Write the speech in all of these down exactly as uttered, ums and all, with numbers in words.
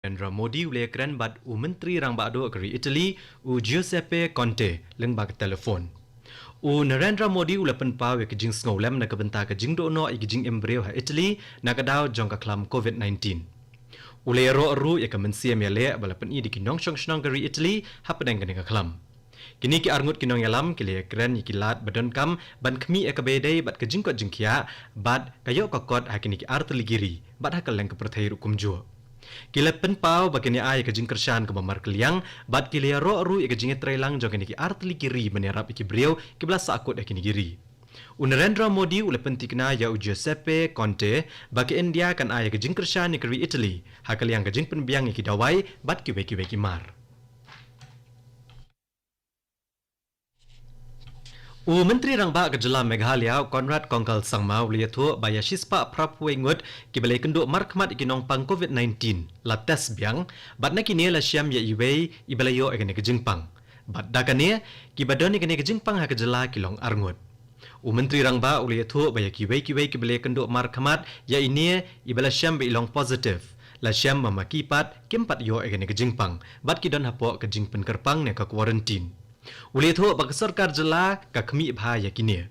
Narendra Modi u la ïakren bad u Myntri Rangbah Duh ka ri Italy, u Giuseppe Conte, lyngba ka telephone. U Narendra Modi u la pynpaw ïa ka jingsngewlem na ka bynta ka jingduh noh ïa ka jingim briew ha Italy na ka daw jong ka khlam COVID nineteen. U la ïaroh ruh ïa ka mynsiem ïaleh ba la pyni da ki nongshong shnong ka ri Italy hapdeng kane ka khlam. Kine ki arngut ki nongïalam ki la ïakren ïa ki lad ba donkam ban khmih ïa kaba ïadei bad ka jingkoit jingkhiah bad ka ïoh ka kot ha kine ki artylli ki ri bad ha kylleng ka pyrthei ruh kumjuh. Ki la pynpaw ba kin ïa ai ïa ka jingkyrshan kaba markylliang bad ki la ïaroh ruh ïa ka jingïatreilang jong kine ki artylli ki ri ban ïarap ïa ki briew kiba la sahkut ha kine ki ri. U Narendra Modi u la pynthikna ïa u Giuseppe Conte ba ka India kan ai ïa ka jingkyrshan ïa ka ri Italy ha ka liang ka jingpynbiang ïa ki dawai bad kiwei kiwei ki mar. U Myntri Rangbah ka jylla Meghalaya, u Conrad Kongkal Sangma, u la ïathuh ba ïa shispah phraphew wei ngut kiba la ïakynduh markhmat ïa ki nongpang COVID nineteen la test biang, bad na kine la shem ïa iwei iba la ïoh ïa kane ka jingpang. Bad da kane, kiba don ïa kane ka jingpang ha ka jylla ki long arngut. U Myntri Rangbah u la ïathuh ba ïa kiwei kiwei kiba la ïakynduh markhmat ïa ine iba la shem ba i long positive, la shem ba ma ki pat kim pat ïoh ïa kane ka jingpang bad ki don hapoh ka jingpynkyrpang ne ka quarantine. U la ïathuh ba ka sorkar jylla ka khmih bha ïa kine.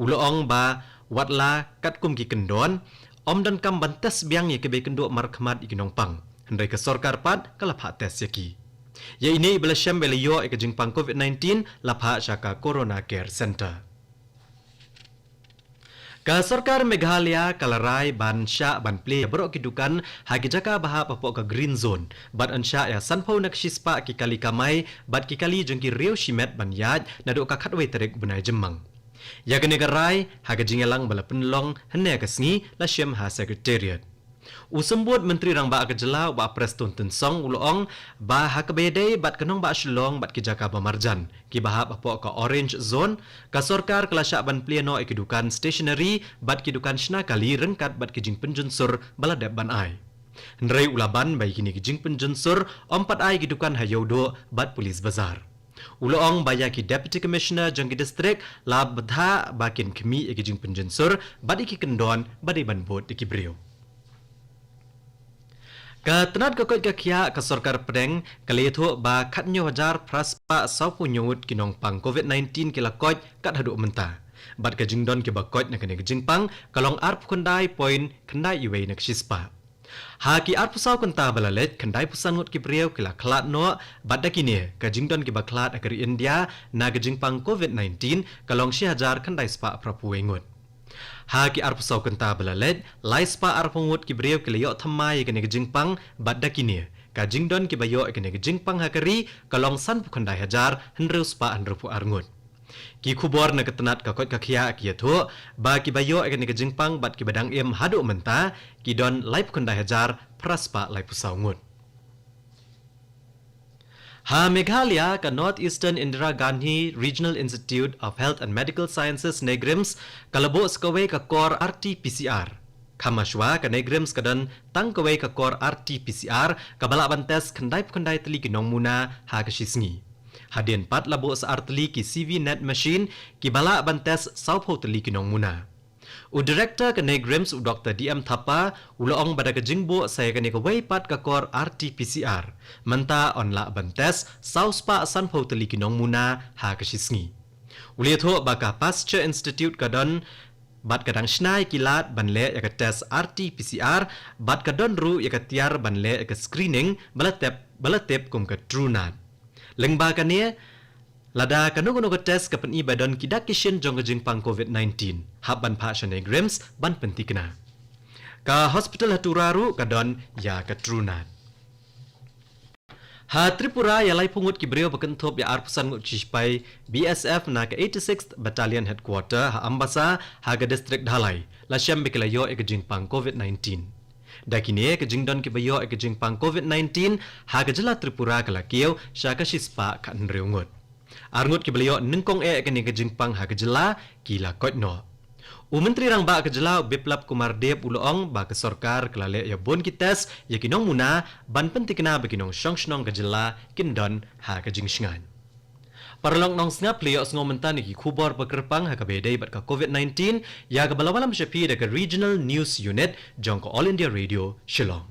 U la ong ba watla katkum ki kyndon, ym donkam ban test biang ïa kiba ïakynduh markhmat ïa ki nongpang, hynrei ka sorkar pat ka la phah test ïa ki. Ïa ine iba la shem ba la ïoh ïa ka jingpang COVID nineteen la phah sha ka Corona Care Centre. Ka sorkar Meghalaya ka la rai ban shah ban plie ïa baroh ki dukan ha ki jaka ba hap hapoh ka green zone bad yn shah ïa sanphew na ka shispah ki kali kamai bad ki kali jong ki riew shimet ban ïaid naduh ka khatwei tarik u bnai Jymmang. Ïa kane ka rai ha ka jingïalang ba la pynlong hynne ka sngi la shim ha Secretariat. U Symbud Myntri Rangbah ka jylla u Bah Prestone Tynsong u la ong ba ha kaba ïadei bad ka nongbah Shillong bad ki jaka ba marjan kiba hap hapoh ka orange zone, ka sorkar ka la shah ban plie noh ïa ki dukan stationery bad ki dukan shna kali ryngkat bad ki jingpynjunsur ba la dep ban ai. Hynrei u la ban ba ïa kine ki jingpynjunsur ym pat ai ki dukan ha Ïewduh bad Police Bazar. U la ong ba ïa ki Deputy Commissioner jong ki district la bthah ba kin khmih ïa ki jingpynjunsur bad ïa ki kyndon ba dei ban bud ïa ki briew. Ka tnat ka koit ka khiah ka sorkar pdeng ka la ïathuh ba khathynñiew hajar phra spah sawphew hynñiew ngut ki nongpang COVID nineteen ki la koit kat haduh mynta. Bad ka jingdon kiba koit na kane ka jingpang ka long arphew khyndai point khyndai wei na ka shispah. Ha ki arphew saw kynta ba la leit, khyndaiphew san ngut ki briew ki la khlad noh, bad da kine ka jingdon kiba khlad ha ka ri India na ka jingpang COVID nineteen ka long shi hajar khyndai spah phraphew wei ngut. Ha ki arphew saw kynta ba la leit, lai spah arphew ngut ki briew ki la ïoh thymmai ïa kane ka jingpang, bad da kine ka jingdon kiba ïoh ïa kane ka jingpang ha ka ri ka long sanphew khyndai hajar hynriew spah hynriewphew ar ngut. Ki khubor na ka tnat ka koit ka khiah ki ïathuh ba kiba ïoh ïa kane ka jingpang bad kiba dang im haduh mynta ki don laiphew khyndai hajar phra spah laiphew saw ngut. Ha Meghalaya, ka North Eastern Indira Gandhi Regional Institute of Health and Medical Sciences, NEIGRIHMS, ka la buh sa kawei ka kor R T P C R. Kham shuwa, ka NEIGRIHMS ka don tang kawei ka kor R T P C R kaba lah ban test khyndaiphew khyndai tylli ki nongmuna ha ka shi sngi. Hadien pat la buh sa ar tylli ki CVNet machine kiba lah ban test sawphew tylli ki nongmuna. U Director ka NEIGRIHMS, u Doktor D M Thapa, u la ong ba da ka jingbuh sa ïa kane kawei pat ka kor R T P C R, mynta yn lah ban test saw spah sanphew tylli ki nongmuna ha ka shi sngi. U la ïathuh ba ka Pasteur Institute ka don bad ka dang shna ïa ki lad ban leh ïa ka test R T P C R, bad ka don ruh ïa ka tiar ban leh ïa ka screening ba la tip, ba la tip kum ka TrueNat. Lyngba kane, lada kano kano ka test ka pyni ba don ki dak ki shin jong ka jingpang COVID nineteen, hap ban phah sha NEIGRIHMS ban pynthikna. Ka hospital ha Tura ruh ka don ïa ka TrueNat. Ha Tripura, ïa laiphew ngut ki briew ba kynthup ïa arphew san ngut ki shipai B S F na ka eighty-sixth Battalion Headquarter ha Ambasa ha ka district Dhalai la shem ba ki la ïoh ïa ka jingpang COVID nineteen. Da kine, ka jingdon kiba ïoh ïa ka jingpang COVID nineteen ha ka jylla Tripura ka la kiew sha ka shispah khathynriew ngut. Ar ngut kiba la ïoh nyngkong eh ïa kane ka jingpang ha ka jylla ki la koit noh. U Myntri Rangbah ka jylla, u Biplab Kumar Deb, u la ong ba ka sorkar ka la leh ïa bun ki test ïa ki nongmuna ban pynthikna ba ki nongshong shnong ka jylla kin don ha ka jingshngaiñ. Paralok nongsngap, phi la ïohsngew mynta na ki khubor ba kyrpang ha kaba ïadei bad ka COVID nineteen, ïa kaba la wallam sha phi da ka Regional News Unit jong ka All India Radio Shillong.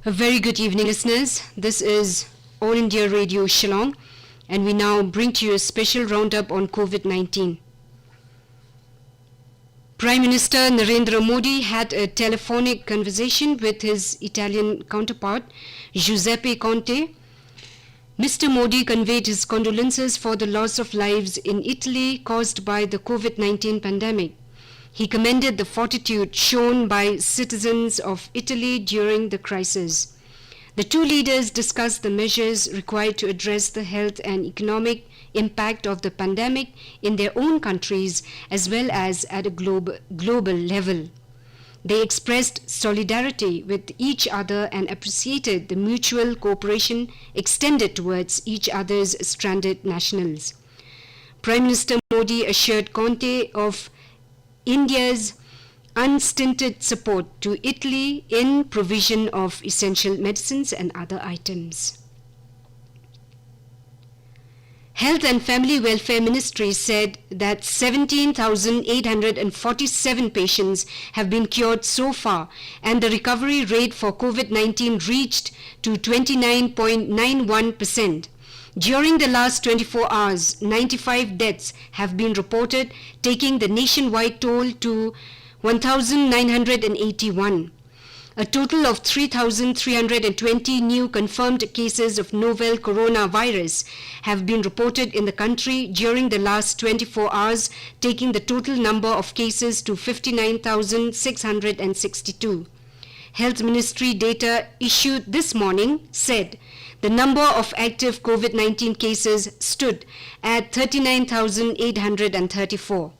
A very good evening, listeners. This is All India Radio Shillong, and we now bring to you a special roundup on COVID nineteen. Prime Minister Narendra Modi had a telephonic conversation with his Italian counterpart, Giuseppe Conte. Mister Modi conveyed his condolences for the loss of lives in Italy caused by the COVID nineteen pandemic. He commended the fortitude shown by citizens of Italy during the crisis. The two leaders discussed the measures required to address the health and economic impact of the pandemic in their own countries, as well as at a globe, global level. They expressed solidarity with each other and appreciated the mutual cooperation extended towards each other's stranded nationals. Prime Minister Modi assured Conte of India's unstinted support to Italy in provision of essential medicines and other items. Health and Family Welfare Ministry said that seventeen thousand eight hundred and forty-seven patients have been cured so far, and the recovery rate for COVID nineteen reached to twenty-nine point nine one percent. During the last twenty-four hours, ninety-five deaths have been reported, taking the nationwide toll to one thousand nine hundred and eighty-one. A total of three thousand three hundred and twenty new confirmed cases of novel coronavirus have been reported in the country during the last twenty-four hours, taking the total number of cases to fifty-nine thousand six hundred and sixty-two. Health Ministry data issued this morning said the number of active COVID nineteen cases stood at thirty-nine thousand eight hundred and thirty-four.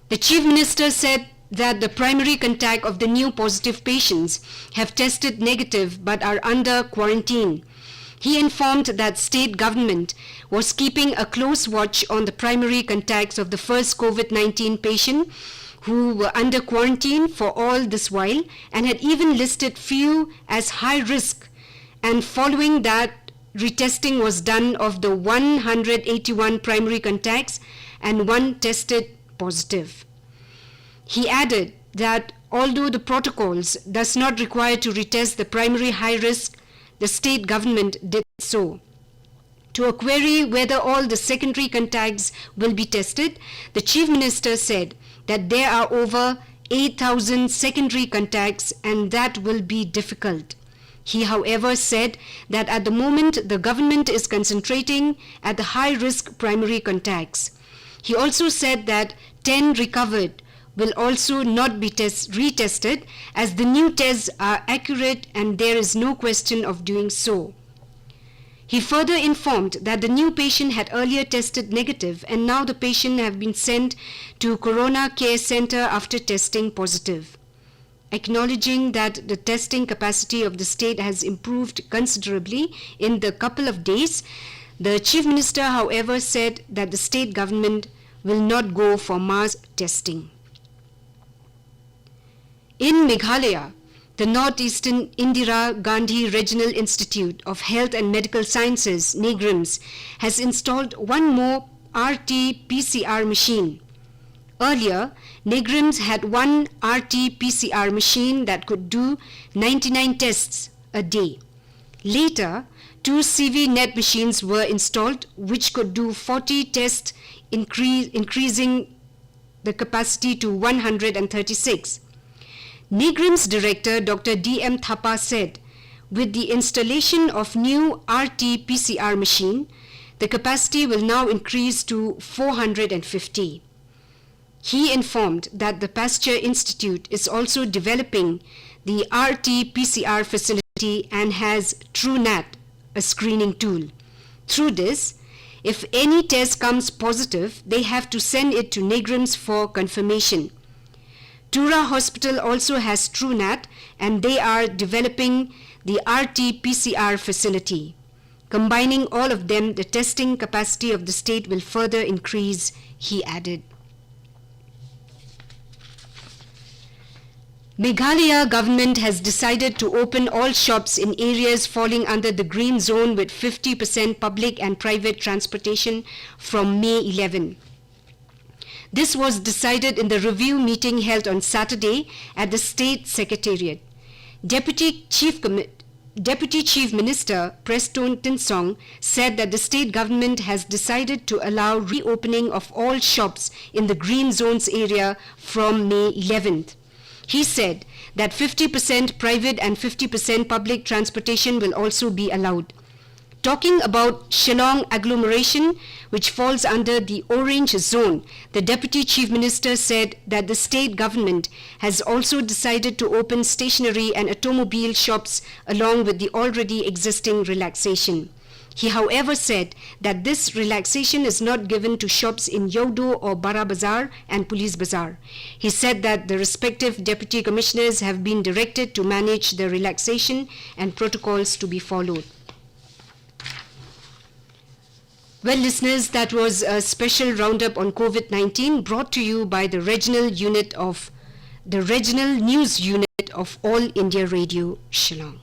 The Chief Minister said that the primary contact of the new positive patients have tested negative but are under quarantine. He informed that state government was keeping a close watch on the primary contacts of the first COVID nineteen patient who were under quarantine for all this while and had even listed few as high risk, and following that, retesting was done of the one hundred eighty-one primary contacts and one tested positive. He added that although the protocols does not require to retest the primary high risk, the state government did so. To a query whether all the secondary contacts will be tested, the Chief Minister said that there are over eight thousand secondary contacts and that will be difficult. He, however, said that at the moment the government is concentrating at the high-risk primary contacts. He also said that ten recovered will also not be test- retested, as the new tests are accurate and there is no question of doing so. He further informed that the new patient had earlier tested negative and now the patient have been sent to Corona Care Center after testing positive. Acknowledging that the testing capacity of the state has improved considerably in the couple of days, the Chief Minister, however, said that the state government will not go for mass testing. In Meghalaya, the Northeastern Indira Gandhi Regional Institute of Health and Medical Sciences, NEIGRIHMS, has installed one more R T P C R machine. Earlier, NEIGRIHMS had one R T P C R machine that could do ninety-nine tests a day. Later, two C V net machines were installed, which could do forty tests, incre- increasing the capacity to one hundred and thirty-six. NEIGRIHMS director Doctor D M Thapa said, with the installation of new R T P C R machine, the capacity will now increase to four hundred and fifty. He informed that the Pasteur Institute is also developing the R T P C R facility and has TrueNat, a screening tool. Through this, if any test comes positive, they have to send it to NEIGRIHMS for confirmation. Tura Hospital also has TrueNat and they are developing the R T P C R facility. Combining all of them, the testing capacity of the state will further increase, he added. Meghalaya government has decided to open all shops in areas falling under the green zone with fifty percent public and private transportation from May eleven. This was decided in the review meeting held on Saturday at the State Secretariat. Deputy Chief Commi- Deputy Chief Minister Prestone Tynsong said that the state government has decided to allow reopening of all shops in the green zones area from May eleventh. He said that fifty percent private and fifty percent public transportation will also be allowed. Talking about Shillong agglomeration, which falls under the orange zone, the Deputy Chief Minister said that the state government has also decided to open stationery and automobile shops along with the already existing relaxation. He, however, said that this relaxation is not given to shops in Yeohdu or Bara Bazar and Police Bazar. He said that the respective deputy commissioners have been directed to manage the relaxation and protocols to be followed. Well, listeners, that was a special roundup on COVID nineteen brought to you by the regional unit of the regional news unit of All India Radio, Shillong.